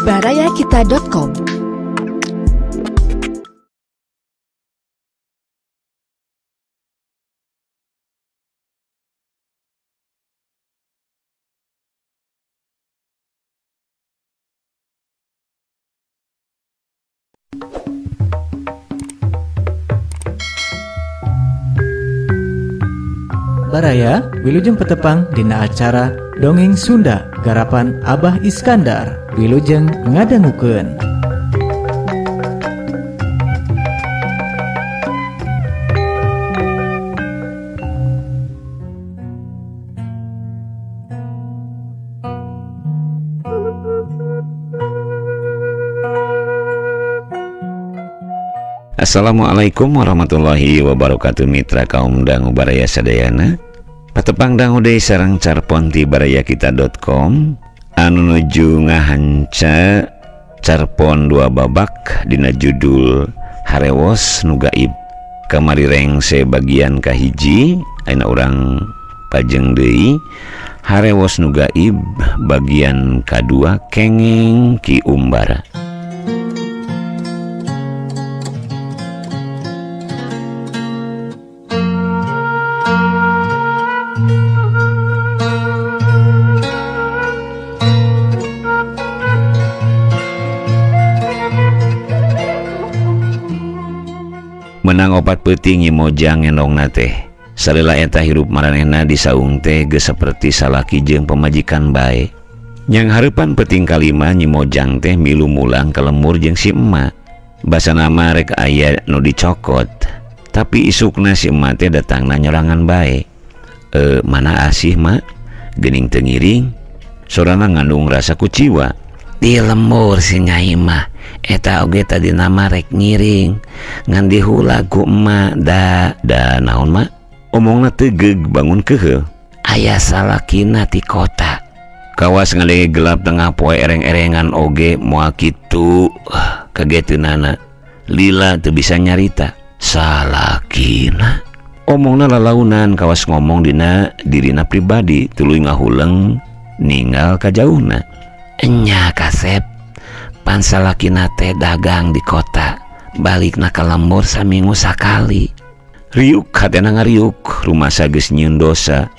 barayakita.com. Baraya wilujeng petepang dina acara Dongeng Sunda garapan Abah Iskandar. Wilujeng ngadangukeun. Assalamualaikum warahmatullahi wabarakatuh, mitra kaum dangu baraya sadayana. Patepang dangu deui sareng carpon ti barayakita.com anu nuju ngahanca carpon dua babak dina judul Harewos Nu Gaib. Kamari rengse bagian kahiji, ayeuna urang pajeng deui Harewos Nu Gaib bagian kadua kenging Ki Umbara. Menang opat peuting Nyi Mojang ngendongna teh. Salila eta hirup maranehna di saung teh geus saperti salaki jeung pamajikan bae. Nyang hareupan peuting kalima Nyi Mojang teh milu mulang ka lemur jeung si emak. Basana mah rek aya nu dicokot. Tapi isukna si emak teh datangna nyorangan bae. Mana asih mak? Geuning teu ngiring. Sorana ngandung rasa kuciwa. Di lembur si Nyai mah eta oge tadi nama rek ngiring ngan dihula ku emak da da naon mak? Omongna tegeug bangun keheul. Aya salakina ti kota. Kawas ngadenge gelap tengah poe ereng-erengan oge moal kitu kageteunana. Lila teu bisa nyarita. Salakina omongna lalaunan kawas ngomong dina dirina pribadi tuluy ngahuleng ninggal ka jauhna. Enya kasep pan salakina teh dagang di kota, balikna ka lembur saminggu sakali. Riuk hatena ngariuk, rumasa geus nyieun dosa.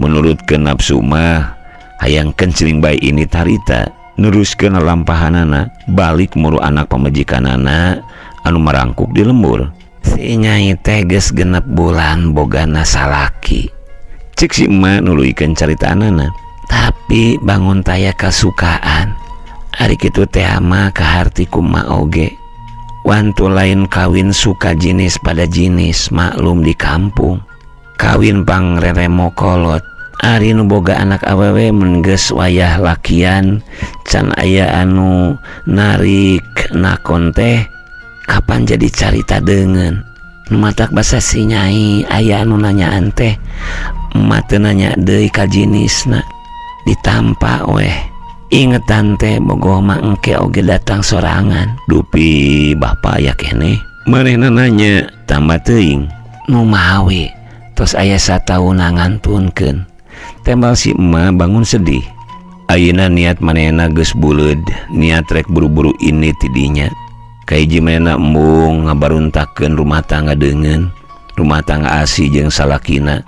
Menurutkeun nafsu mah hayang kencring bae ini tarita, neruskeun lampahanana, balik muru anak pamajikanana anu marangkuk di lembur. Si Nyai teh geus genep bulan bogana salaki. Cek si emak nuluykeun caritaanana. Tapi bangun taya kasukaan. Ari kitu teh mah kaharti kumaha oge. Wantu lain kawin suka jenis pada jenis, maklum di kampung. Kawin pang reremo kolot. Ari nu boga anak awewe mun geus wayah lakian can aya anu narik nakon teh kapan jadi carita deungeun. Nu matak basa si Nyai aya anu nanyaan teh emak teu nanya deui ka jenisna. Ditampa weh. Ingetan teh bogoh mah engke oge datang sorangan. Dupi bapa aya keneh. Manehna nanya tambah teuing. Nu mawi tos aya sataun ngantunkeun. Tembal si emak bangun sedih. Ayeuna niat manehna geus buleud, niat rek buru-buru ini tidinya. Kahiji manehna embung ngabaruntakeun rumah tangga deungeun, rumah tangga asih jeung salakina.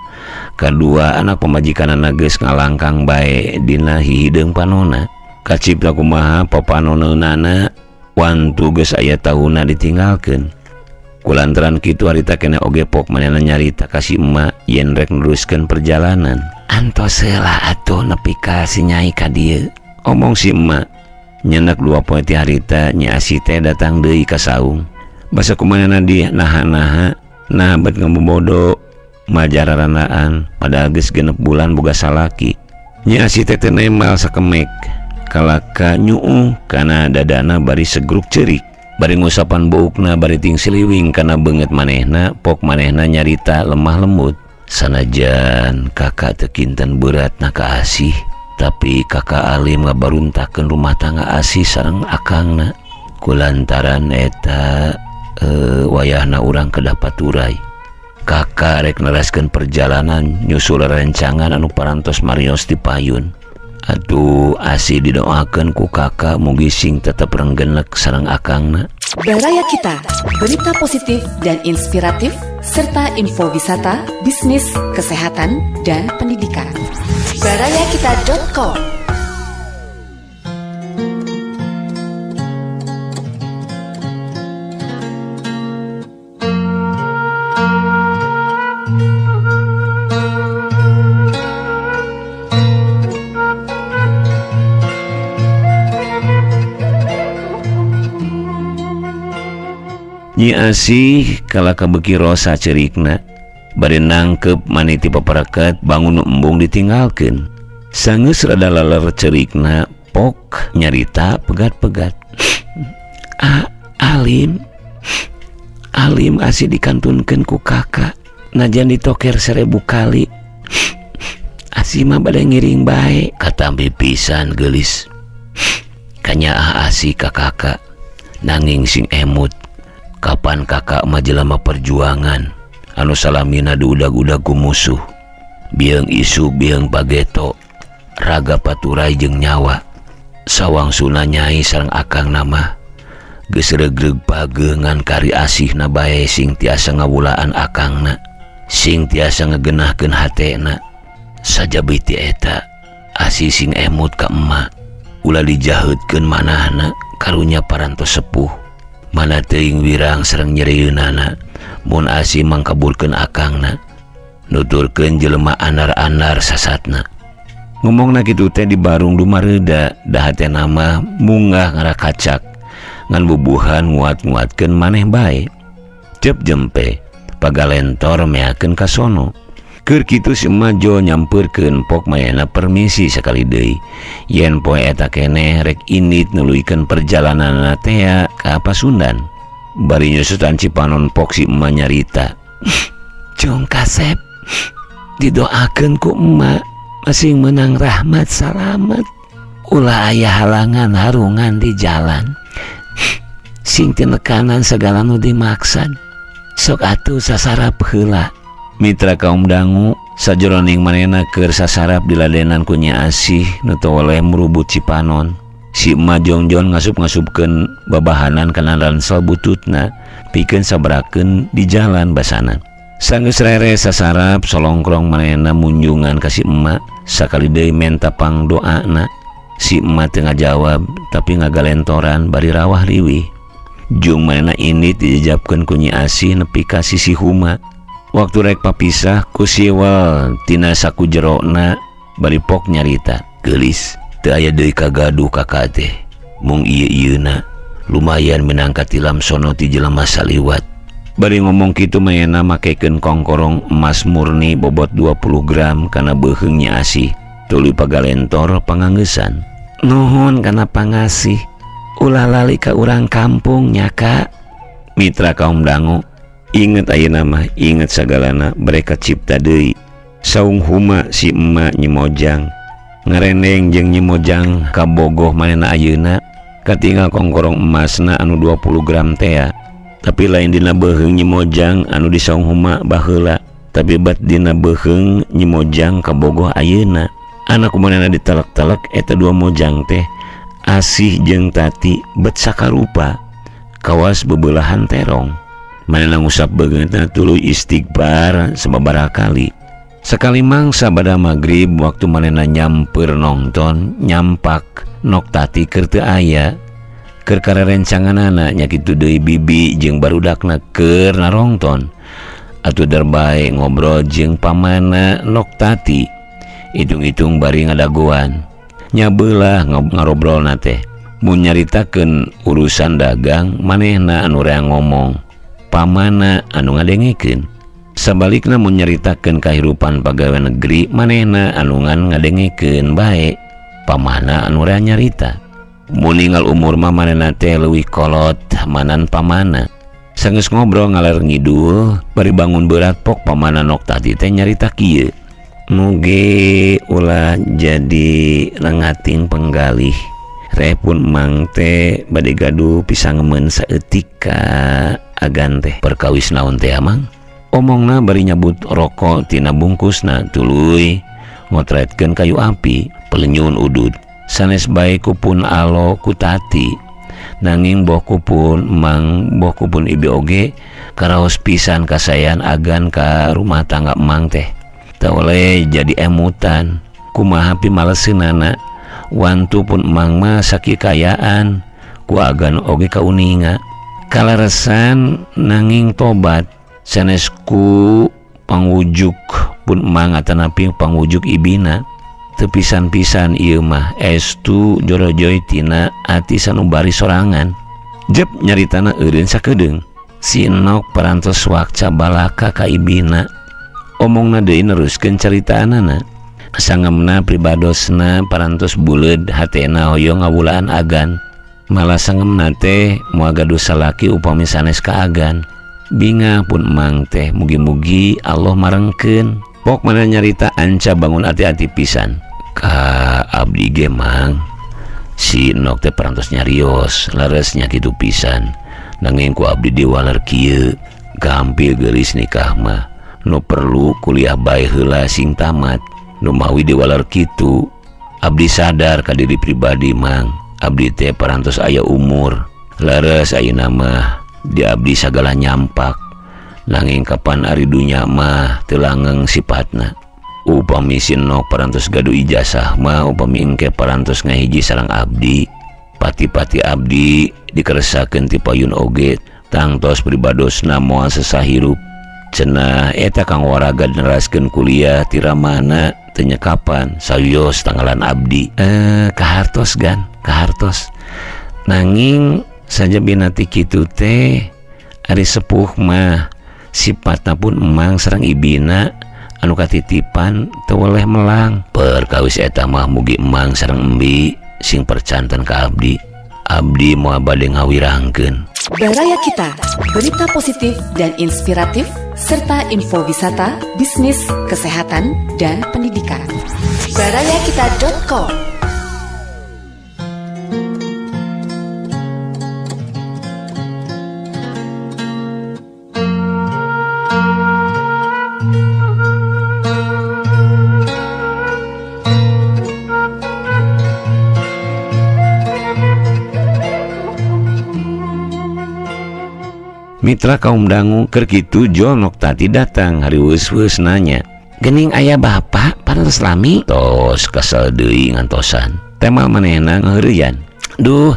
Kadua anak pamajikanana geus ngalangkang bae dina hihideung panona. Kacipta kumaha papanoneunana wantu geus aya tahunna ditinggalkeun. Kulantaran kitu harita keneh oge pok manehna nyarita ka si emak yen rek neruskeun perjalanan. Antos heula atuh nepi ka si Nyai ka dieu, omong si emak. Nyenek dua poe ti harita Nyi Asih teh datang deui ka saung. Basa kumanehna di naha-naha nah bet ngabobodo majararandaan padahal geus genep bulan boga salaki. Nyi Asih teh teu nemal sakemek kalaka nyuuh kana dadana bari segruk ceurik. Bari ngusapan buukna bari ting siliwing kana beungeut manehna, pok manehna nyarita lemah lembut. Sanajan kakak teu kinten beratna ka Asih, tapi kakak alim ngabaruntakeun rumah tangga Asih sareng akangna. Kulantaran eta wayahna urang kedah paturai. Kakak rek neraskeun perjalanan nyusul rencangan anu parantos marios di payun. Atuh Asih didoakeun ku kakak mugi sing tetep renggenek sareng akangna. Baraya Kita, berita positif dan inspiratif serta info wisata, bisnis, kesehatan, dan pendidikan. Barayakita.com. Nyi Asih kala kabeuki rosa cerikna bade nangkep maniti papareket bangun embung ditinggalkeun. Sanggeus rada laler cerikna pok nyarita pegat-pegat. Alim Alim Asih dikantunkeun ku kakak najan ditoker 1000 kali. Asih mah bade ngiring bae katampi pisan geulis. Kanyaah Asih ka kakak nanging sing emut. Kapan kakak mah jelema perjuangan anu salamina diudag-udag ku musuh. Bieung isu bieung pageto raga paturai jeung nyawa. Sawang suna nyai sareng akang nama geus regreg pageungan kari asihna bae sing tiasa ngawulaan akangna, sing tiasa ngegenahkeun hatena. Sajabi ti eta Asih sing emut ka emak ulah dijaheutkeun manahna karunya parantos sepuh. Mana teuing wirang sareng nyerieunana mun Asih mangkaburkeun akangna nuturkeun jelema anar-anar sasatna. Ngomongna kitu teh di barung dumareuda da hatena mah munggah ngarakacak ngan bubuhan nguat-nguatkeun maneh bae. Cep jempe pagalentor meakeun ka sono. Keur kitu si Majo nyampeurkeun pok mayana permisi sakali deui. Yen poe eta keneh rek indit nuluykeun perjalananna tea ka Pasundan. Bari nyusutan Cipanon pok si emak nyarita. Jong kasep didoakeun ku emak masing menang rahmat salamet. Ulah aya halangan harungan di jalan. Sing tinekanan segala nu dimaksad. Sok atuh sasarap heula. Mitra kaum dangu sajroning manehna keur sasarap diladenan ku Nyi Asih nu teu weleh murubut Cipanon. Si emak jongjon ngasup-ngasupkeun babahanan kana ransel bututna pikeun sabrakeun di jalan basana. Sanggeus rere sasarap solongkrong manehna munjungan ka si emak sakali deui menta pangdoana. Si emak teu ngajawab tapi ngagalentoran bari rawah riwih. Jung manehna indit dijejapkeun ku Nyi Asih nepi ka sisi huma. Waktu rek papisah ku siwal tina saku jerona bari pok nyarita. Geulis teu aya deui kagaduh kakak teh mung ieu-ieuna lumayan menang katilam sono ti jelema saliwat. Bari ngomong kitu mayana makekeun kongkorong emas murni bobot 20 gram kana beuheung Nyi Asih tuluy pagalentor panganggeusan. Nuhun kana pangasih ulah lali ka urang kampung nya Kak. Mitra kaum dangu inget ayeuna mah inget sagalana mereka cipta deui. Saung huma si emak Nyi Mojang ngarendeng jeung Nyi Mojang kabogoh manehna ayeuna katinggal kongkorong emasna anu 20 gram tea. Tapi lain dina beuheung Nyi Mojang anu di saung huma baheula, tapi bat dina beuheung Nyi Mojang kabogoh ayeuna. Anak kumanehna ditelek-telek eta dua mojang teh Asih jeung Tati bet sakarupa kawas bebelahan terong. Manehna ngusap beungeutna tuluy istighfar sababaraha kali. Sekali mangsa bada magrib waktu manehna nyamper nongton nyampak nok Tati keur teu aya. Keur karerencanganana nya kitu deui bibi jeung barudakna keur narongton. Atuh derbae ngobrol jeung pamana nok Tati. Hitung-hitung bari ngadagoan. Nya beulah ngarobrolna teh. Mun nyaritakeun urusan dagang manehna anu rea ngomong. Pamana anu ngadengekeun. Sabalikna mun nyaritakeun kahirupan pagawe negeri manehna anu ngan ngadengekeun bae. Pamana anu rea nyarita. Mun ningal umur mah manehna teh leuwih kolot manan pamana. Sanggeus ngobrol ngaler ngidul bari bangun berat pok pamana nok Tati teh nyarita kieu. Mugi ulah jadi rengating penggalih. Repun mang teh bade gaduh pisangemeun saeutik ka agan teh. Perkawis naon teh amang? Omongna bari nyabut rokok tina bungkusna tuluy ngotretkeun kayu api. Pelenyun udud sanes bae ku pun alo ku Tati nanging boh ku pun Mang boh ku pun ibi oge karaos pisan kasayan agan ka rumah tangga Mang teh teu oleh jadi emutan kumaha pimaleseunana wantu pun Mang mah sakikayaan ku agan oge kauninga kaleresan nanging tobat sanes ku pangwujuk pun Mang atanapi pangwujuk ibina teu pisan-pisan ieu mah estu jorojoy tina ati sanubari sorangan. Jep nyaritana eureun sakedeung si Enok parantos wakca balaka ka ibina omongna deui neruskeun caritaanana sangemna pribadosna parantos buleud hatena hoyong ngawulaan agan malah sangemna teh moal gaduh salaki upami sanes ka agan bingah pun Mang teh mugi-mugi Allah marengkeun. Pok mana nyarita anca bangun hati-hati pisan ka abdi ge Mang si Enok teh parantos nyarios leresnya kitu pisan nanging ku abdi diwaler kieu gampil geulis nikah mah nu perlu kuliah bae heula sing tamat nu mawi diwaler kitu abdi sadar ka diri pribadi Mang abdi teh parantos aya umur leres ayeuna mah di abdi sagala nyampak nanging kapan ari dunya mah teu langgeng sipatna upami si Enok parantos gaduh ijazah mah upami engke parantos ngahiji sareng abdi pati-pati abdi dikeresakeun ti payun oge tangtos pribadosna moal sesahirup cenah eta kang waraga neraskeun kuliah ti ramana teu nyekapan sawios tanggalan abdi kahartos gan kahartos nanging sajabina ti kitu teh ari sepuh mah sipatna pun Emang sareng ibina anu katitipan teu weleh melang perkawis eta mah mugi Emang sareng embi sing percanten ka abdi abdi moal bade ngawirangkeun. Baraya Kita, berita positif dan inspiratif serta info wisata, bisnis, kesehatan, dan pendidikan. Barayakita.com. Mitra kaum dangu keur kitu jol Nok Tati datang hari weus-weus nanya gening aya bapak parantos lami tos kesel deui ngantosan temal manehna ngaheureyan duh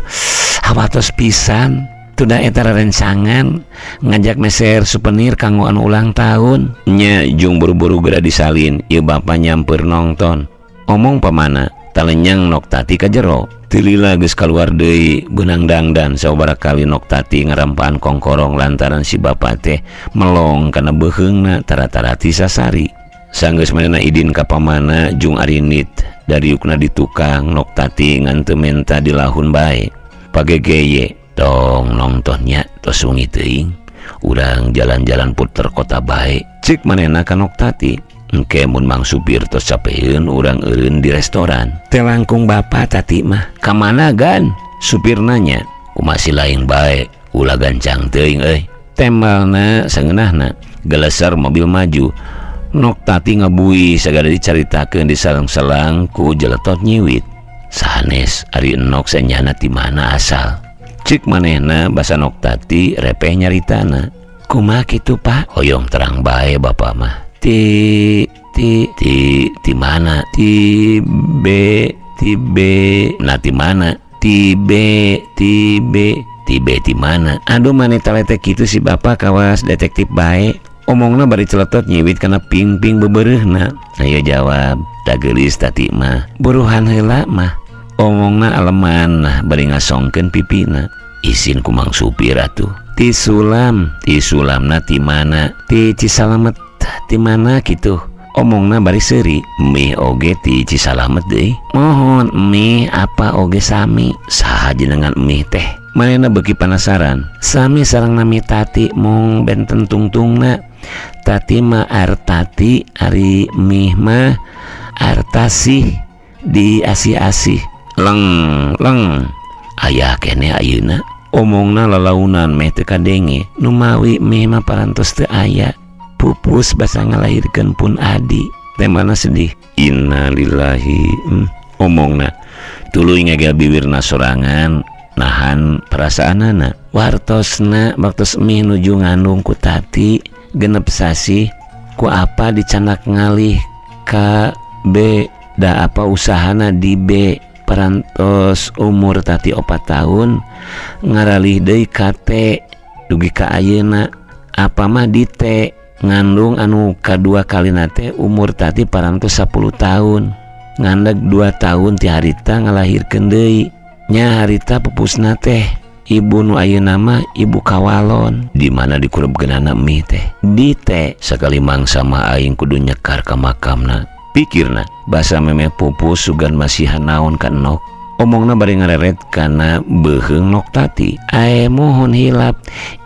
hawatos pisan tuda eta rerencangan ngajak meser souvenir kanggo anu ulang tahun nya jung buru-buru geura disalin ieu bapak nyamper nongton omong pamana talenyang Nok Tati ka jero tilila geus kaluar deui beunang dangdan sababaraha kali Nok Tati ngarampaan kongkorong lantaran si bapa teh melong kana beuheungna tara-tarati sasari sanggeus manehna idin ka pamana jung arinit dariukna di tukang Nok Tati ngan teu menta dilahun bae pagegeye tong nongtonnya tos wengi teuing urang jalan-jalan puter kota bae cik manehna ka Nok Tati engke mun mang supir tos capeun urang eureun di restoran teh langkung bapa Tati mah ka mana gan supir nanya kumaha lain bae ulah gancang teuing euy tembalna sangeunahna geleser mobil maju Nok Tati ngabui sagala dicaritakeun di salang-salang ku jeletot nyiwit sanes ari Enok sanyana ti mana asal cik manehna basa Nok Tati repeh nyaritana kumaha kitu Pak hoyong terang bae bapa mah ti ti ti ti mana ti b ti b nah ti mana ti b ti b ti b ti mana aduh maneh taletek kitu si bapak kawas detektif bae omongna bari celetot nyiwit kana ping-ping bebereuhna ayo jawab da geulis Tati mah buruhan heula mah omongna aleman nah bari ngasongkeun pipina isin ku mang supir atuh ti sulam ti sulamna ti mana ti Cisalamet ti mana kitu omongna bari seuri mie oge ti Cisalamet deui mohon mie apa oge sami saha jenengan mie teh manehna beuki panasaran sami sareng nami Tati mung benten tungtungna Tati mah Artati ari mie mah Artasih di asih-asih leng leng aya keneh ayeuna omongna lalaunan meh teu kadenge numawi mie mah parantos teu aya pupus basa ngalahirkeun pun adi temana sedih innalillahi. Omongna tuluy ngegel bibirna sorangan nahan perasaanana. Wartosna waktos mih nuju ngandung ku Tati genep sasih ku apa dicanak ngalih ka B da apa usahana di B parantos umur Tati 4 tahun ngaralih deui ka T dugi ka ayeuna apa mah di T ngandung anu kadua kalina teh umur Tati parantos 10 tahun ngandeg 2 tahun ti harita ngalahirkeun deui nya harita pupusna teh ibu nu ayeuna mah ibu kawalon di mana dikurebkeunana mih teh di teh sakali mangsa mah aing kudu nyekar ka makamna pikirna basa memeh pupus sugan masihan naon ka Nok. Omongna bari ngareret kana beuheung Nok Tati. Ae mohon hilap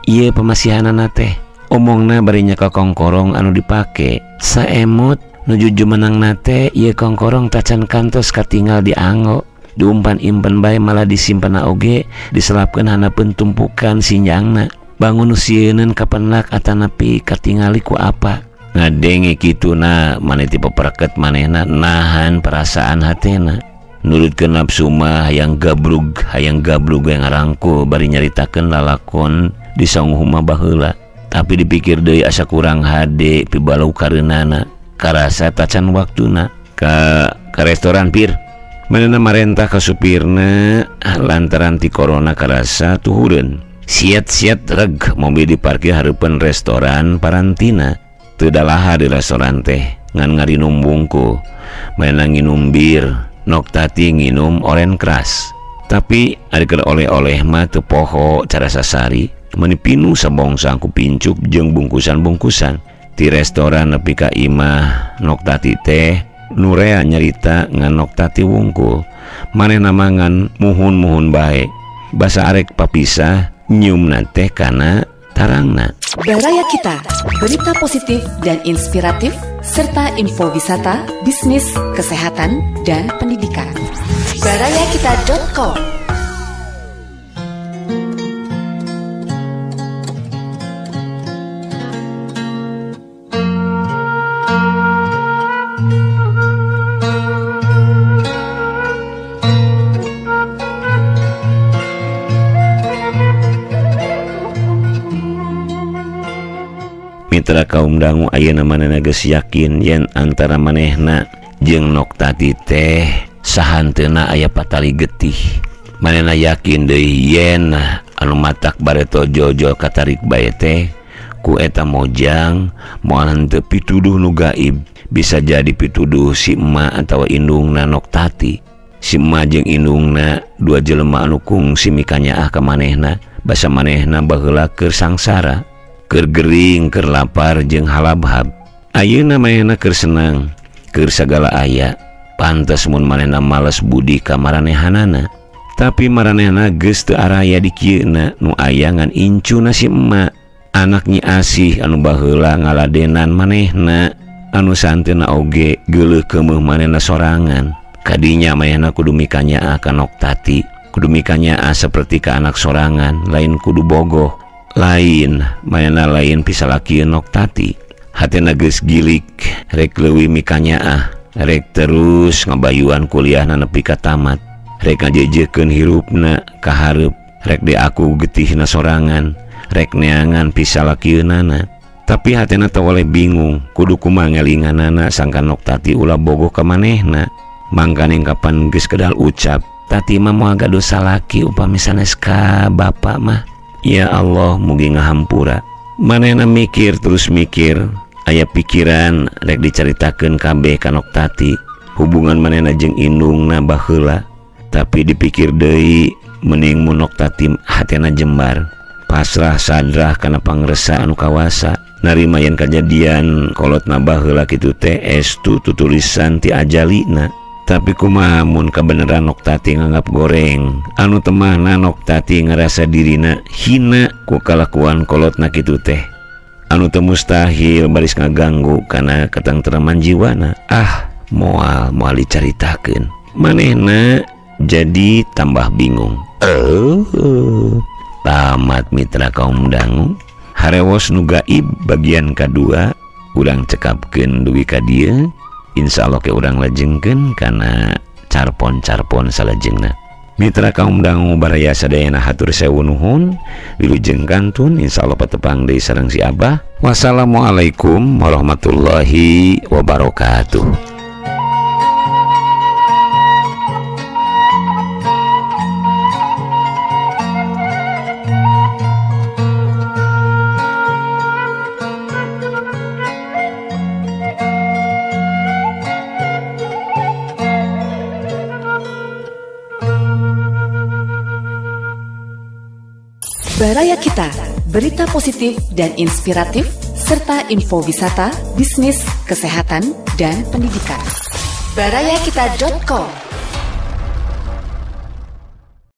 ieu pamasihanana teh. Omongna bari nyeka kongkorong anu dipake. Saemut nuju jumenangna teh ieu kongkorong tacan kantos katingal dianggo. Diumpan-impen bae malah disimpenna oge diselapkeun handapeun tumpukan sinjangna. Bangun nu sieuneun kapenlak atanapi katingali ku apa. Ngadenge kituna maneh ti pepereket manehna nahan perasaan hatena. Nurutkeun nafsu mah hayang gablug yang ngarangkul bari nyaritakeun lalakon di saung huma baheula. Tapi dipikir deui asa kurang hade pibalau kareunana karasa tacan waktuna ka restoran pir. Manehna marentah ka supirna lantaran ti corona karasa tuhureun. Siat-siat reg mobil diparkir hareupeun restoran parantina. Teu dalaha di restoran teh ngan ngarinum bungku. Manehna nginum bir, Nok Tati nginum oren keras. Tapi ari keur oleh-oleh mah teu poho cara sasari. Meuni pinuh sabongsang ku pincuk jeung bungkusan-bungkusan. Ti restoran nepi ka imah Nok Tati teh nurea nyarita ngan Nok Tati wungkul. Manehna mah ngan muhun-muhun bae. Basa arek papisah nyiumna teh kana tarangna. Baraya Kita, berita positif dan inspiratif serta info wisata, bisnis, kesehatan, dan pendidikan. Barayakita.com. Mitra kaum dangu ayeuna manehna geus yakin yen antara manehna jeung Nok Tati teh sahanteuna aya patali getih. Manehna yakin deui yen anu matak bareto jojol katarik bae teh ku eta mojang moal henteu pituduh nu gaib. Bisa jadi pituduh si emak atawa indungna Nok Tati. Si emak jeung indungna dua jelema anu kungsi mikanyaah ka manehna basa manehna baheula keur sangsara, keur gering, keur lapar jeung halabhab. Ayeuna manehna keur senang, keur sagala aya. Pantes mun manehna males budi ka maranehanana. Tapi maranehna geus teu araya di kieuna nu aya ngan incuna si emak. Anak Nyi Asih anu baheula ngaladenan manehna, anu santeuna oge geuleuh keumeuh manehna sorangan. Kadinya manehna kudu mikanyaah ka Nok Tati, kudu mikanyaah saperti ka anak sorangan, lain kudu bogoh. Lain manehna lain pisalakieun Nok Tati. Hatena geus gilik rek leuwih mikanyaah, rek terus ngabayuan kuliahna nepi ka tamat, rek ngajejekeun hirupna ka hareup, rek diaku getihna sorangan, rek neangan pisalakieunana. Tapi hatena teu oleh bingung kudu kumaha ngelinganana sangkan Nok Tati ulah bogoh ka manehna. Mangkaning kapan geus kedal ucap Tati mah moal gaduh salaki upami sanes ka bapa mah. Ya Allah mugi ngahampura. Manehna mikir terus mikir, aya pikiran rek dicaritakeun kabeh ka Nok Tati hubungan manehna jeung indungna baheula. Tapi dipikir deui mending mun Nok Tati hatena jembar, pasrah sadrah kana pangresa anu kawasa, narima yen kajadian kolotna baheula kitu teh estu tutulisan ti ajalina. Tapi kumaha mun kabeneran Nok Tati nganggap goreng anu temahna Nok Tati ngerasa dirina hina ku kalakuan kolotna kitu teh anu teu mustahil baris ngaganggu kana katengtreman jiwana. Ah, moal moal dicaritakeun. Manehna jadi tambah bingung. Tamat mitra kaum dangu harewos nu gaib bagian kadua urang cekapkeun dugi ka dieu. Insya Allah ke urang lajengkeun kana Carpon-carpon salajengna. Mitra kaum dangu baraya sadayana hatur sewu nuhun, wilujeng kantun insyaallah patepang deui sareng si Abah. Wassalamualaikum warahmatullahi wabarakatuh. Baraya Kita, berita positif dan inspiratif, serta info wisata, bisnis, kesehatan, dan pendidikan. Barayakita.com.